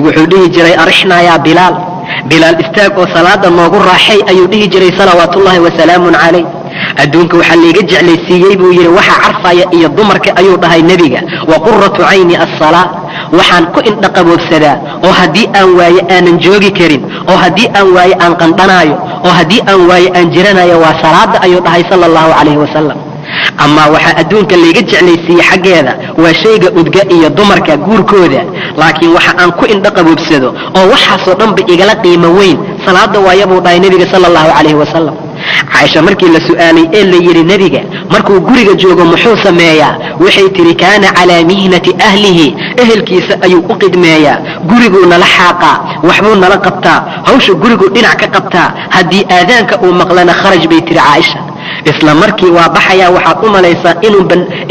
Wuxuu dhihi jiray, "Arixnaa yaa Bilaal, Bilaal, istaag oo salaada noogu raaxay," ayuu dhihi jiray salawaatullaahi wasalaamun calayh. "Adduunka waxaa layga jeclaysiiyey," buu yidhi, "waxa carfaya iyo dumarka," ayuu dhahay nebiga. "Wa quratu cayni assalaa." Waxaan ku indhaqaboobsadaa oo haddii aan waaye aanan joogi karin, oo haddii aan waaye aan qandhanaayo, oo haddii aan waaye aan jiranayo, waa salaada, ayuu dhahay sala allahu calayhi wasalam. Amaa waxaa adduunka layga jeclaysiiyey xaggeeda waa shayga udga iyo dumarka guurkooda, laakiin waxa aan ku indhaqaboobsado oo waxaasoo dhanba igala qiimo weyn salaada waaya, buu dhahay nebiga sala allahu calayhi wasalam. Caaisha markii la su'aalay ee la yidhi, "Nebiga markuu guriga joogo muxuu sameeyaa?" waxay tihi, "Kaana calaa mihnati ahlihi." Ehelkiisa ayuu u qidmeeyaa, guriguu nala xaaqaa, waxbuu nala qabtaa, hawsha guriguu dhinac ka qabtaa. Haddii aadaanka uu maqlana, kharaj, bay tihi Caaisha, isla markii waa baxayaa. Waxaad u malaysaa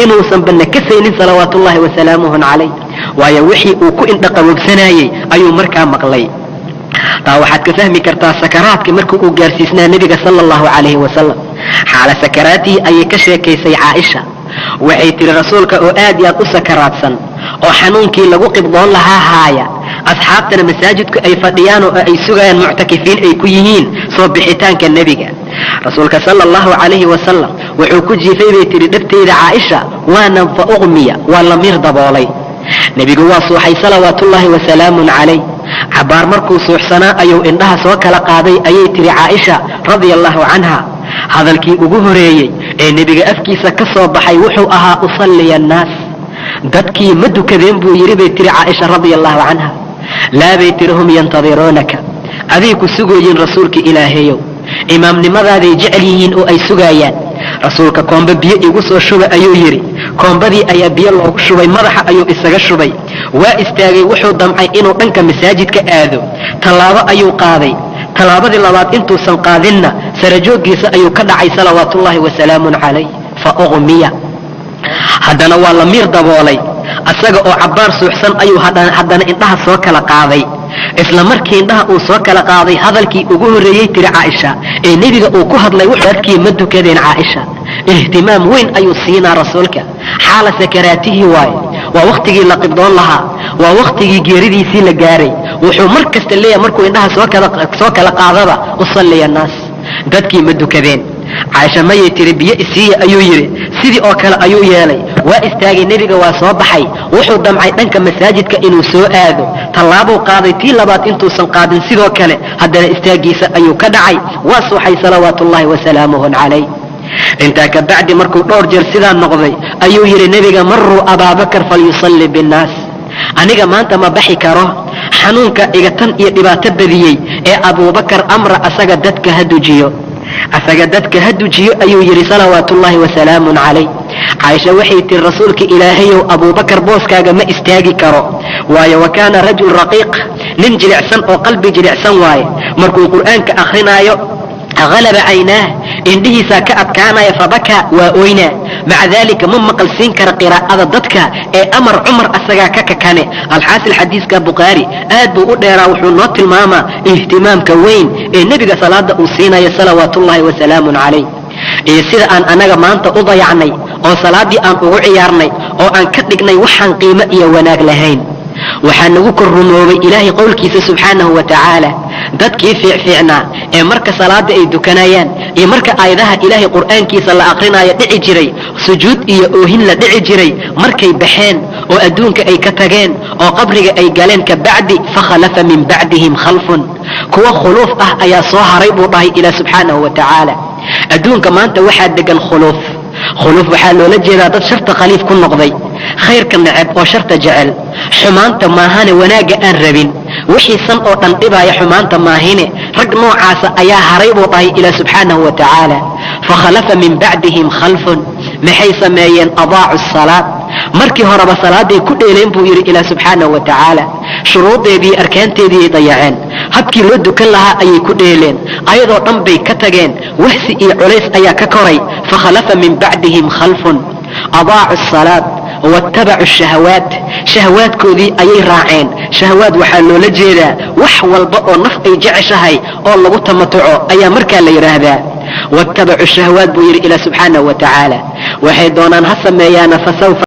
inuusan banna kasaynin salawaatullaahi wasalaamuhu calayh, waayo wixii uu ku indhaqaboobsanayey ayuu markaa maqlay. Taa waxaad ka fahmi kartaa sakaraadka markii uu gaarsiisnaa nebiga sala allahu calayhi wasalam. Xaala sakaraatihii ayay ka sheekaysay Caaisha. Waxay tihi, rasuulka oo aad iyo aad u sakaraadsan oo xanuunkii lagu qibdoon lahaa haaya, asxaabtana masaajidku ay fadhiyaan oo ay sugayaan, muctakifiin ay ku yihiin soo bixitaanka nebiga. Rasuulka sala allahu calayhi wasalam wuxuu ku jiifay, bay tihi, dhabteyda Caaisha, waana fa uqmiya, waa la miir daboolay. Nebigu waa suuxay salawaatullaahi wasalaamun calayh. Cabaar markuu suuxsanaa ayuu indhaha soo kala qaaday, ayay tihi Caaisha radia allahu canha. Hadalkii ugu horeeyey ee nebiga afkiisa ka soo baxay wuxuu ahaa, "Usalliya annaas?" "Dadkii ma dukadeen?" buu yidhi, bay tihi Caaisha radia allahu canha. "Laa," bay tihi, "hum yantadiruunaka." "Aday ku sugooyiin, rasuulka Ilaahayow, imaamnimadaaday jecel yihiin oo ay sugaayaan." "Rasuulka koombe biyo igu soo shuba," ayuu yidhi. Koombadii ayaa biyo loogu shubay, madaxa ayuu isaga shubay, waa istaagay. Wuxuu damcay inuu dhanka masaajidka aado. Tallaabo ayuu qaaday, tallaabadii labaad intuusan qaadinna sarajooggiisa ayuu ka dhacay salawaatullaahi wasalaamun calayh. Fa uqmiya, haddana waa la miir daboolay. Asaga oo cabbaar suuxsan ayuu haddana indhaha soo kala qaaday. Isla markii indhaha uu soo kala qaaday, hadalkii ugu horreeyey, tiri Caaisha, ee nebiga uu ku hadlay, "Dadkii ma dukadeen?" Caaisha ihtimaam weyn ayuu siinaa rasuulka xaala sakaraatihii waaye, waa wakhtigii la qibdoon lahaa, waa wakhtigii geeridiisii la gaaray. Wuxuu mar kasta leeyahay markuu indhaha soo kala qaadaba, "Usalliya annaas?" "Dadkii ma dukadeen?" Caaisha "Mayay," tiri. "Biyo isiiya," ayuu yidhi. Sidii oo kale ayuu yeelay, waa istaagay. Nebiga waa soo baxay, wuxuu damcay dhanka masaajidka inuu soo aado. Tallaabuu qaaday, tii labaad intuusan qaadin sidoo kale haddana istaaggiisa ayuu ka dhacay, waa suuxay salawaatullaahi wasalaamuhu calayh. Intaa ka bacdi markuu dhowr jeer sidaa noqday ayuu yidhi nebiga, "Maruu Abaabakar falyusalli binnaas." "Aniga maanta ma baxi karo, xanuunka iga tan iyo dhibaato badiyey, ee Abuubakar amra, asaga dadka ha dujiyo, asaga dadka ha dujiyo," ayuu yidhi salawaatullaahi wasalaamun calayh. Caaisha waxay tihi, "Rasuulka Ilaahayow, Abuubakar booskaaga ma istaagi karo, waayo wa kaana rajul raqiiq, nin jilicsan oo qalbi jilicsan waaye. Markuu qur'aanka akrinaayo, halaba caynaah, indhihiisaa ka adkaanaya, fabakaa, waa oynaa. Maca daalika ma maqal siin kara qiraa'ada dadka, ee amar Cumar, asagaa ka kakane." Alxaasil, xadiiska Bukhaari aad buu u dheeraa. Wuxuu noo tilmaamaa ihtimaamka weyn ee nebiga salaada uu siinayo salawaatullaahi wasalaamun calayh, iyo sida aan annaga maanta u dayacnay oo salaaddii aan ugu ciyaarnay oo aan ka dhignay waxaan qiimo iyo wanaag lahayn. Waxaa nagu kor rumoobay Ilaahay qowlkiisa subxaanahu wa tacaala: dadkii fiicfiicnaa ee marka salaada ay dukanayaan iyo marka aayadaha Ilaahay qur'aankiisa la aqrinaayo dhici jiray sujuud iyo oohin la dhici jiray, markay baxeen oo adduunka ay ka tageen oo qabriga ay galeen kabacdi, fakhalafa min bacdihim khalfun, kuwa khuluuf ah ayaa soo haray, buu dhahay Ilaah subxaanahu wa tacaala. Adduunka maanta waxaa degan khuluuf. Khuluuf waxaa loola jeedaa dad sharta khaliif ku noqday, khayrka neceb oo sharta jecel, xumaanta maahane wanaagga aan rabin, wixii san oo dhan dhibaaya xumaanta maahine. Rag noocaasa ayaa haray, buu dhahay Ilaah subxaanahu wa tacaala. Fakhalafa min bacdihim khalfun, maxay sameeyeen? Adaacu salaad. Markii horeba salaaday ku dheeleen, buu yidhi Ilaah subxaanahu wa tacaala. Shuruudeedii, arkaanteediiay dayaceen, habkii loo dukan lahaa ayay ku dheeleen, ayadoo dhan bay ka tageen. Wahsi iyo culays ayaa ka koray. Fakhalafa min bacdihim khalfun adaacu asalaad waatabacu shahawaat, shahawaadkoodii ayay raaceen. Shahawaad waxaa loola jeedaa wax walba oo naf ay jeceshahay oo lagu tamatuco ayaa markaa la yidhaahdaa. Waatabacu shahawaat, buu yidhi Ilaah subxaanahu wa tacaala. Waxay doonaan ha sameeyaana, fasawfa